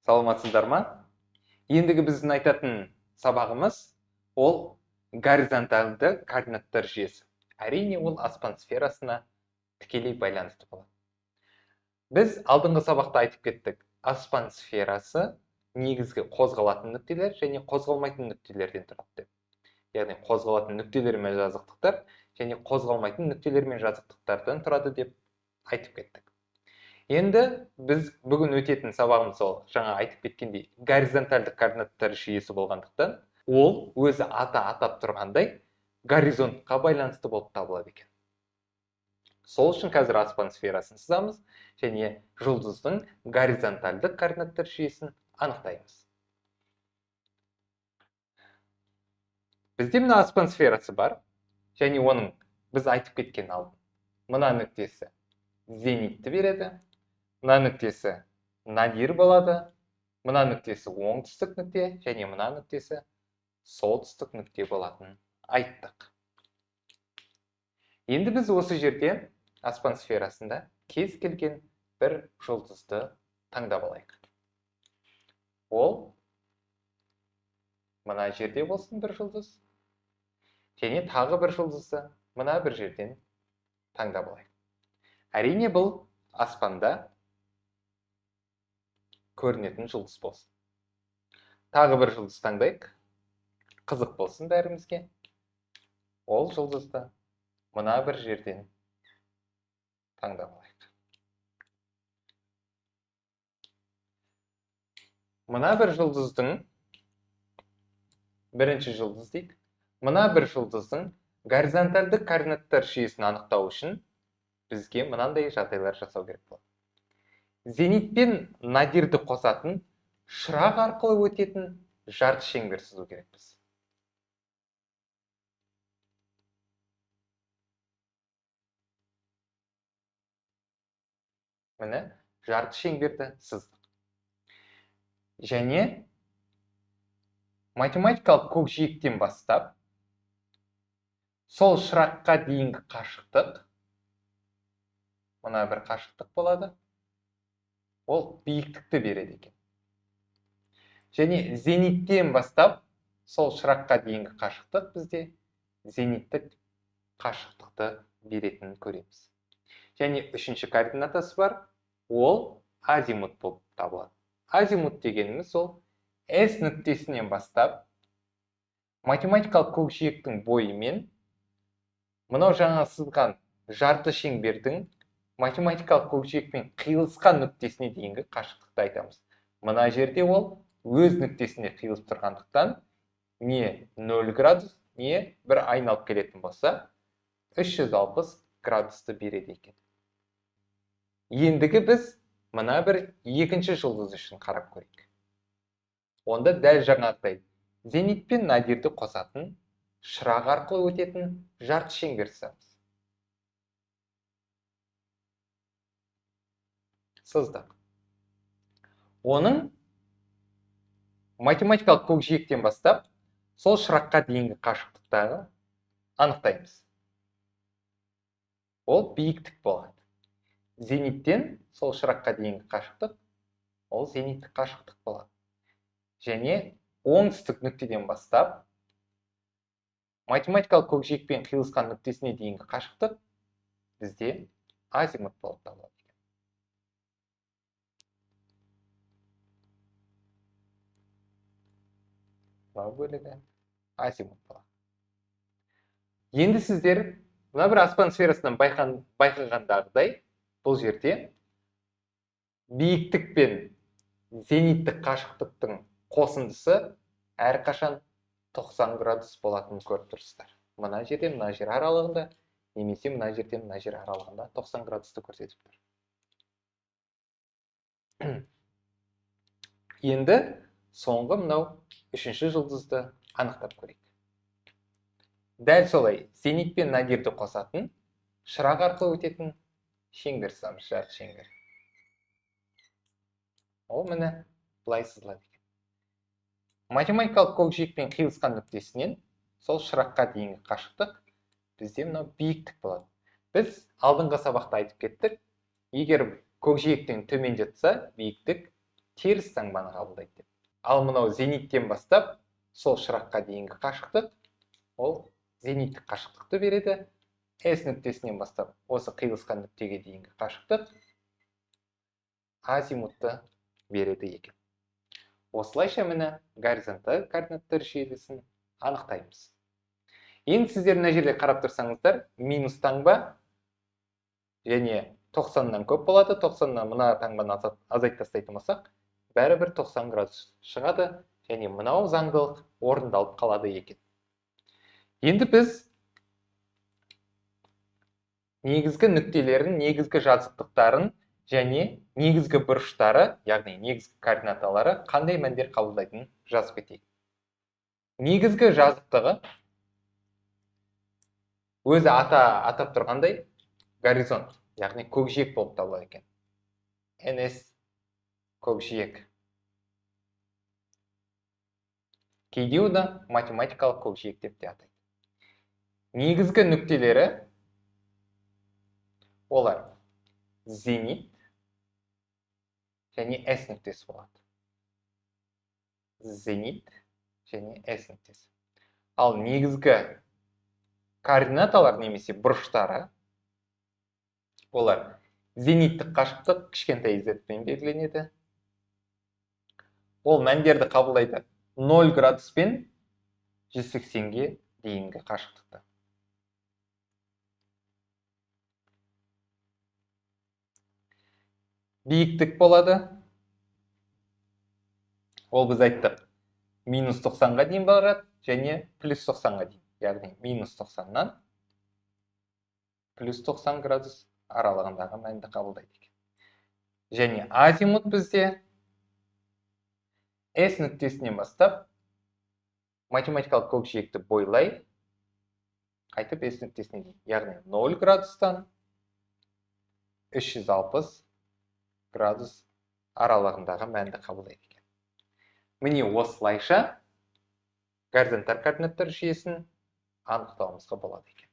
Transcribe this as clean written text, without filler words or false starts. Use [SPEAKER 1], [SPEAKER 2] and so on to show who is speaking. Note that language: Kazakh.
[SPEAKER 1] Саламатсыздар ма? Ендігі біздің айтатын сабағымыз ол горизонталды координаттар жүйесі. Әрине, ол аспан сферасына тікелей байланысты болады. Біз алдыңғы сабақта айтып кеттік, аспан сферасы негізгі қозғалатын нүктелер және қозғалмайтын нүктелерден тұрады деп. Яғни қозғалатын нүктелер мен жазықтықтар және қозғалмайтын нүктелер мен жазықтықтардан тұрады деп айтып кеттік. Енді біз бүгін өтетін сабағымыз ол жаңа айтып кеткендей горизонтальдық координаттар жүйесі болғандықтан ол өзі аты атап тұрғандай горизонтқа байланысты болып табылады екен. Сол үшін қазір аспан сферасын сызамыз және жұлдыздың горизонтальдық координаттар жүйесін анықтаймыз. Бізде мына аспан сферасы бар және оның біз айтып кеткен алдын мына нүктесі зенитті береді, мына нүктесі надир болады, мына нүктесі оңтүстік нүкте және мына нүктесі солтүстік нүкте болатынын айттық. Енді біз осы жерде аспан сферасында кез келген бір жұлдызды таңдап алайық. Ол мына жерде болсын бір жұлдыз және тағы бір жұлдызды мына бір жерден таңдап алайық. Әрине, бұл аспанда көрінетін жұлдыз болсын. Тағы бір жұлдыз таңдайық. Қызық болсын бәрімізге. Ол жұлдызды мына бір жерден таңдап алайық. Мына бір жұлдыздың бірінші жұлдыз дейік. Мына бір жұлдыздың горизонтальдық координаттар жүйесін анықтау үшін бізге мынандай жағдайлар жасау керек болады. Зенит пен надирді қосатын шырақ арқылы өтетін жарты шеңбер сызу керекпіз. Міне, жарты шеңберді сыздық. Және математикалық көкжиектен бастап сол шыраққа дейінгі қашықтық, мына бір қашықтық болады, ол биіктікті береді екен. Және зениттен бастап сол шыраққа дейінгі қашықтық бізде зениттік қашықтықты беретінін көреміз. Және үшінші координатасы бар, ол азимут болып табылады. Азимут дегеніміз ол S нүктесінен бастап математикалық көкжиектің бойымен мынау жаңа сызған жарты шеңбердің математикалық көкжиекпен қиылысқан нүктесіне дейінгі қашықтықты айтамыз. Мына жерде ол өз нүктесінде қиылысып тұрғандықтан не 0 градус, не бір айналып келетін болса 360 градусты береді екен. Ендігі біз мына бір екінші жұлдыз үшін қарап көрейік. Онда дәл жаңағыдай зенит пен надирді қосатын шырақ арқылы өтетін жарты шеңбер сызамыз. Сыздық. Оның математикалық көкжиектен бастап сол шыраққа дейінгі қашықтықтағы анықтаймыз. Ол биіктік болады. Зениттен сол шыраққа дейінгі қашықтық, ол зениттік қашықтық болады. Және оңтүстік нүктеден бастап математикалық көкжиекпен қиылысқан нүктесіне дейінгі қашықтық бізде азимут болып табылады. Мынау бөлігі азимут болады. Енді сіздер мына бір аспан сферасынан байқағандағыдай бұл жерде биіктік пен зениттік қашықтықтың қосындысы әрқашан 90 градус болатынын көріп тұрсыздар. Мына жерден мына жер аралығында немесе мына жерден мына жер аралығында 90 градусты көрсетіп тұр. Енді соңғы мынау үшінші жұлдызды анықтап көрейік. Дәл солай зенит пен надирді қосатын шырақ арқылы өтетін шеңбер сызамыз, жарты шеңбер. Ол міне былай сызылады екен. Математикалық көкжиекпен қиылысқан нүктесінен сол шыраққа дейінгі қашықтық бізде мынау биіктік болады. Біз алдыңғы сабақта айтып кеттік, егер көкжиектен төмен жатса, биіктік теріс таңбаны қабылдайды деп. Ал мынау зениттен бастап сол шыраққа дейінгі қашықтық, ол зениттік қашықтықты береді. S нүктесінен бастап осы қиылысқан нүктеге дейінгі қашықтық азимутты береді екен. Осылайша міне горизонталь координаттар желісін анықтаймыз. Енді сіздер мына жерде қарап тұрсаңыздар, минус таңба және 90-нан көп болады. 90-нан мына таңбаны азайтып тастайтын болсақ, бәрібір 90 градус шығады және мынау заңдылық орындалып қалады екен. Енді біз негізгі нүктелерін, негізгі жазықтықтарын және негізгі бұрыштары, яғни негізгі координаталары қандай мәндер қабылдайтынын жазып кетейік. Негізгі жазықтығы өзі атап тұрғандай горизонт, яғни көкжиек болып табылады екен. NS көкжиек. Кейде оны математикалық көкжиек деп те атайды. Негізгі нүктелері олар зенит және S нүктесі болады. Зенит және S нүктесі. Ал негізгі координаталар немесе бұрыштары олар зениттік қашықтық кішкентай z-пен белгіленеді. Ол мәндерді қабылдайды 0 градус пен 180-ге дейінгі қашықтықта. Биіктік болады. Ол біз айттық, минус 90-ға дейін барады және плюс 90-ға дейін. Яғни минус 90-нан плюс 90 градус аралығындағы мәнді қабылдайды екен. Және азимут бізде S нүктесінен бастап математикалық көкжиекті бойлай қайтып S нүктесіне дейін, яғни 0 градустан 360 градус аралығындағы мәнді қабылдайды екен. Міне осылайша горизонталь координаттар жүйесін анықтауымызға болады екен.